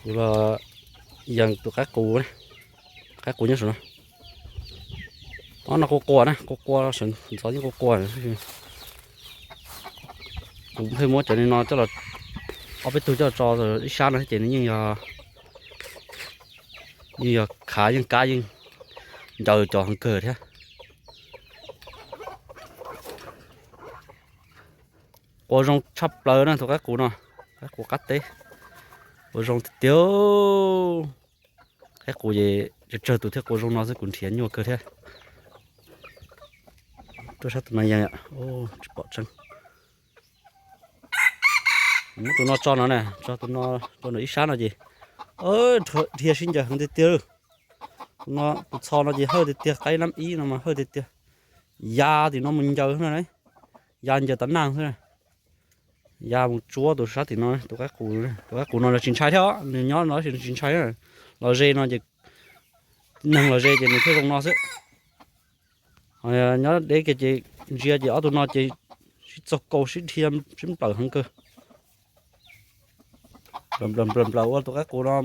Kuv los yees tus qaib qus, qaib qus nyob saum no. Ob no quaj quaj na, quaj quaj, sawv ntxov yeej quaj quaj. Kuv pheej muab cov no coj los, ob peb tug coj los tso ib sab no ces nws yeej yog, yeej yog khav yeej kab yeej ncaws cov heev kawg thiab. Quaj zoo tshaj plaws na tus qaib qus no, qaib qus qab teb, quaj zoo tiag tiag. Qaib qus ces tsawg tsawg tus thiaj quaj zoo no xwb, kuv nrhiav nyuaj kawg thiab. Tuaj sab tus no yees, tsis pom tseeb. Muab tus no tso no na, tso tus no rau nram ib sab no ces dhia sib ncaws heev tiag tiag. Tus no tus txho no ces hawj tiag tiag, qaib nab ib no mas hawj tiag tiag. Ya tim no mus ncaws no, ya ncaws tav naj xwb. Ya mus tsuab tus sab tim no, tus qaib qus, tus qaib qus no los tsis ntshai thiab, nws nyob no tsis ntshai. Los ze no ces, neeg los ze ces nws thiaj zoo no xwb. Nyob deb kiag ces ntsia ces ob tug no ces sib txaug kaus sib dhia sib nplawm heev kawg. Nplawm nplawm nplawm ua tus qaib qus no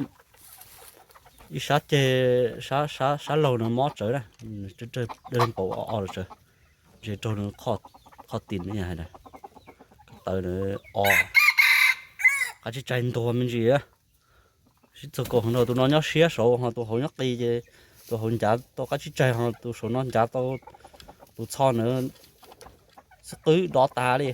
ib sab ceg, sab laug no mob tsawv na, dawb paus o o los tsawv, ntshe raug nws qhov tim no hais tias, tawv nws o, qab tsib tsaig ntuag me ntsis. Sib txaug kaus heev rau tus no nyob siab saud ho tus hauv nyob qis ces tus hauv ncav tau qab tsib tsaig ho tus saum no ncav tau tus txho na, xib qwb dov tas li.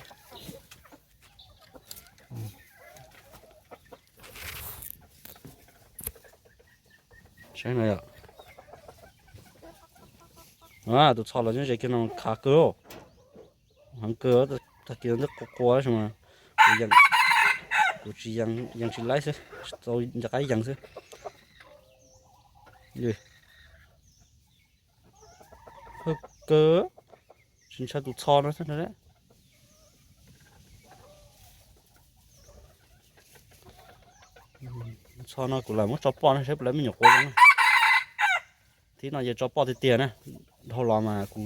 Saib no yom, tus txho los nyob ze kiag no khav kawg, heev kawg, tag kis ntawd qua qua tab sis mas kuv tsis, yees tsis laib xwb, tau nco qab yees xwb. Hawj kawg, tsis ntshai tus txho no xwb. Txho no kuv lam muab tso poj na saib puas lawv me nyuam quav zoo na. Thib no ces tso poj tiag tiag na, dhau los mas kuv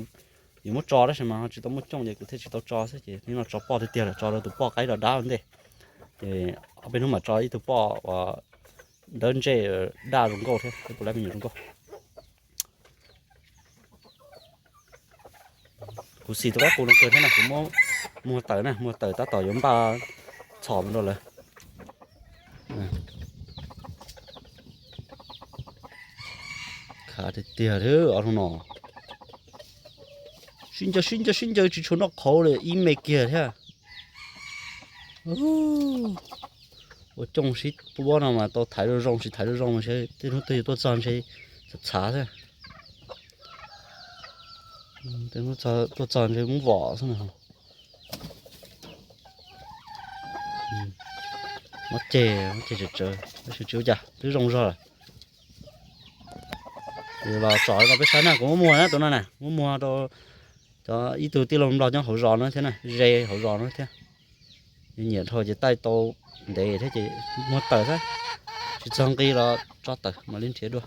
yuav muab tso tab sis mas ho tsis tau muaj cooj ces kuv thiaj tsis tau tso xwb ces thib no tso poj tiag tiag lawm, tso rau tus poj qaib dov dab ua ntej. Ces ob peb hnub mam tso ib tug poj uas dawb ntsej daj zoo nkauj thiab, saib puas lawv me nyuam zoo nkauj. Kuv xim tus qaib qus no kawg thiab na, kuv muab muag tawm na, muag tawm tab tom yuav npaj txhom mus rau lawv. Khav tiag tiag li ob tug no. Sib ncaws sib ncaws sib ncaws tsis tshua noj qhauv li, ib me kiag thiab. Ua cooj sib puab no mas tau thaiv zoo zoo, tsis thaiv zoo zoo mas tej hnub twg yuav tuaj txog ntshe txhav txhav xwb. Tej hnub tuaj txog ntshe muab vom xwb na. Muab ceg, muab ceg tsawv tsawv tab sis tsis ua cas, twb zoo zog lawm. Los tsom rau peb saib na, kuv muab muag na, tus no na, muab muag rau cov ib tug tij laug Nplog nyob hauv zos no thiab na, ze hauv zos no thiab. Nyiam dhau ces taij tau ntev thiab ces muag tawm xwb, tsis txog nqi los tso tawm mam li nrhiav dua.